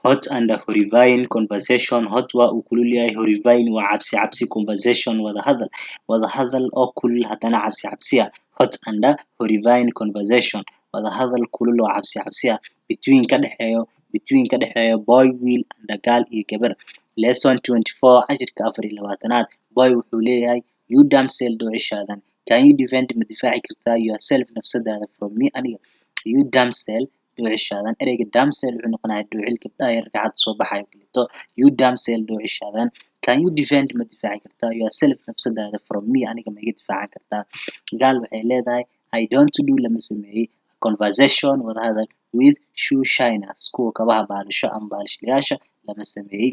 Hot and horrifying conversation. Hot waa uu kulul yahay, horrifying waa cabsi cabsi, conversation wada hadal, wada hadal oo kulul haddana cabsi cabsi ah. Hot and horrifying conversation, wada hadal kulul oo cabsi cabsi ah, between ka dhexeeyo, between ka dhexeeyo, boy wiil, and girl iyo gabar. Lesson 24, cashirka 24aad. Boy wuxuu leeyahay: "You damsel, dhoocishaadan, can you defend, ma difaaci kartaa, yourself, nafsadaada, from me, aniga?" You damsel, dhoocishaadan. Ereyga damsel wuxuu noqonayaa dhoocil, gabdhaha yarka hadda soo baxayo kaleeto. You damsel, dhoocishaadan, can you defend, ma difaaci kartaa, yourself, nafsadaada, from me, aniga ma iga difaacan kartaa? Girl waxay leedahay: "I don't do, lama sameeyey, conversation, wadahadal, with shoe shiners, kuwa kabaha baalisho ama baalishlayaasha lama sameeyey.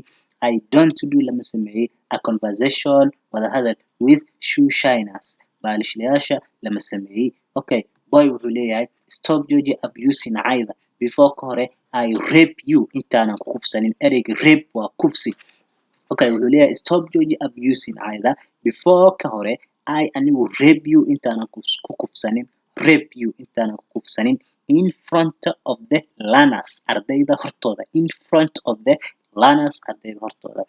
I don't do, lama sameeyey, a conversation, wadahadal, with shoe shiners, baalishlayaasha lama sameeyey." Okay, boy wuxuu leeyahay: "Stop, jooji, abusing, cayda, before, ka hore, I rape you, intaanan ku kufsanin." Ereyga rape waa kufsi. Okay, wuxuu leeyahay: "Stop, jooji, abusing, cayda, before, ka hore, I, anigu, rape you, intaanan ku kufsanin, rape you, intaanan ku kufsanin, in front of the learners, ardayda hortooda, in front of the learners, ardayda hortooda."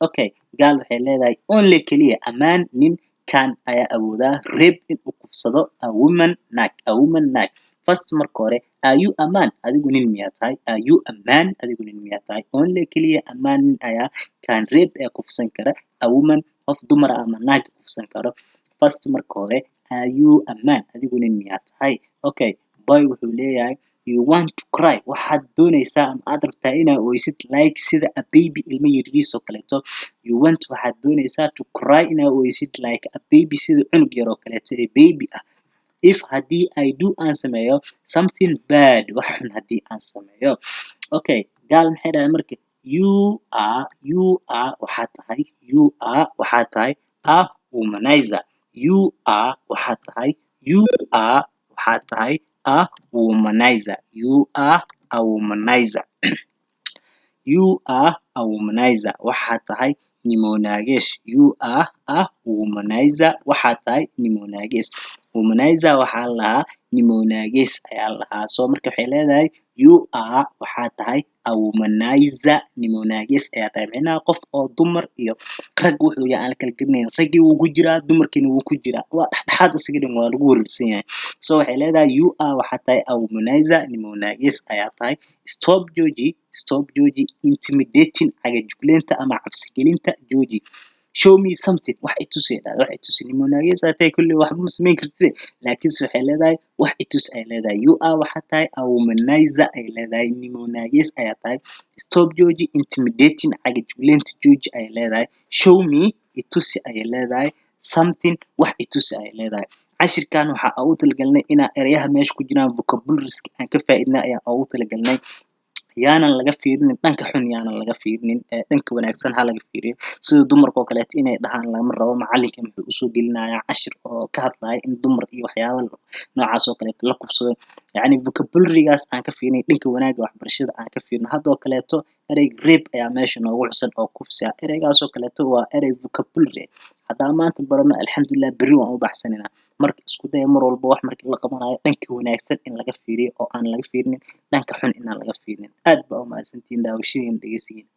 Okay, girl waxay leedahay: "Only, keliya, a man, nin, can, ayaa awoodaa, rape, inuu kufsado, a woman, naag, a woman, naag. First, marka hore, are you a man, adigu nin miyaa tahay? Are you a man, adigu nin miyaa tahay? Only, keliya, a man, nin ayaa, can rape, ee kufsan kara, a woman, qof dumar ah ama naag kufsan karo. First, marka hore, are you a man, adigu nin miyaa tahay?" Okay, boy wuxuu leeyahay: "You want to cry, waxaad doonaysaa ama aad rabtaa inaad oysid, like, sida, a baby, ilmo yariis oo kaleeto. You want, waxaad doonaysaa, to cry, inaad oysid, like a baby, sida cunug yar oo kaleeto ee baby ah. If, haddii, I do, aan sameeyo, something bad, wax xun haddii aan sameeyo." Okay, girl maxay dhahay marka? "You are, you are, waxaa tahay, you are, waxaa tahay, a womanizer. You are, waxaa tahay, you are, waxaa tahay, a womanizer. You are a womanizer. You are a womanizer, waxaa tahay nimonaagees. You are a womanizer, waxaa tahay nimonaagees." Womanizer waxaa la lahaa nimonaagees ayaa la lahaa. So marka waxay leedahay: "You are, waxaa tahay, a womanizer, nimonaagees ayaa tahay." Micnaha qof oo dumar iyo rag wuxuu yahay aan la kala garanayn. Raggii wuu ku jiraa, dumarkiina wuu ku jiraa, waa dhexdhexaad, isaga dhan waa lagu wareersan yahay. So waxay leedahay: "You are, waxaa tahay, a womanizer, nimonaagees ayaa tahay. Stop, jooji, stop, jooji, intimidating, cagajugleynta ama cabsigelinta jooji. Show me something, wax i tusi," ay dhahday, "wax i tusi." Nimonaagees ayaa tahay, kulli waxba ma samayn kartid, laakiinse waxay leedahay wax i tus ay leedahay. "You are, waxaa tahay, a womanizer," ay leedahay, "nimonaagees ayaa tahay. Stop, jooji, intimidating, cagajugleynta jooji," ay leedahay. "Show me, i tusi," ayay leedahay, "something, wax i tusi," ay leedahay. Cashirkan waxaa ugu talagalnay inaa erayaha meesha ku jiraan, vocabularies aan ka faa'iidnay ayaan ugu talagalnay. Yaanan laga fiirinin dhanka xun, yaanan laga fiirinin ee dhanka wanaagsan ha laga fiiriyo. Sida dumarka oo kaleeto inay dhahaan lama rabo, macalinka muxuu usoo gelinayaa cashir oo ka hadlaya in dumar iyo waxyaaba noocaas oo kaleeto la kufsado? Yacni vocabulary-gaas aan ka fiirinay, dhanka wanaagga waxbarashada aan ka fiirino. Haddoo kaleeto ereyga rape ayaa meesha noogu xusan oo kufsi ah. Ereygaas oo kaleeto waa erey vocabulary haddaan maanta barano, alxamdulilah, berri waan u baxsanaynaa. Marka isku daya mar walba wax markii la qabanayo dhanka wanaagsan in laga fiiriyo oo aan laga fiirinin dhanka xun, inaan laga fiirinin. Aad baa u mahadsantihiin daawashadiina, dhegeysigiina.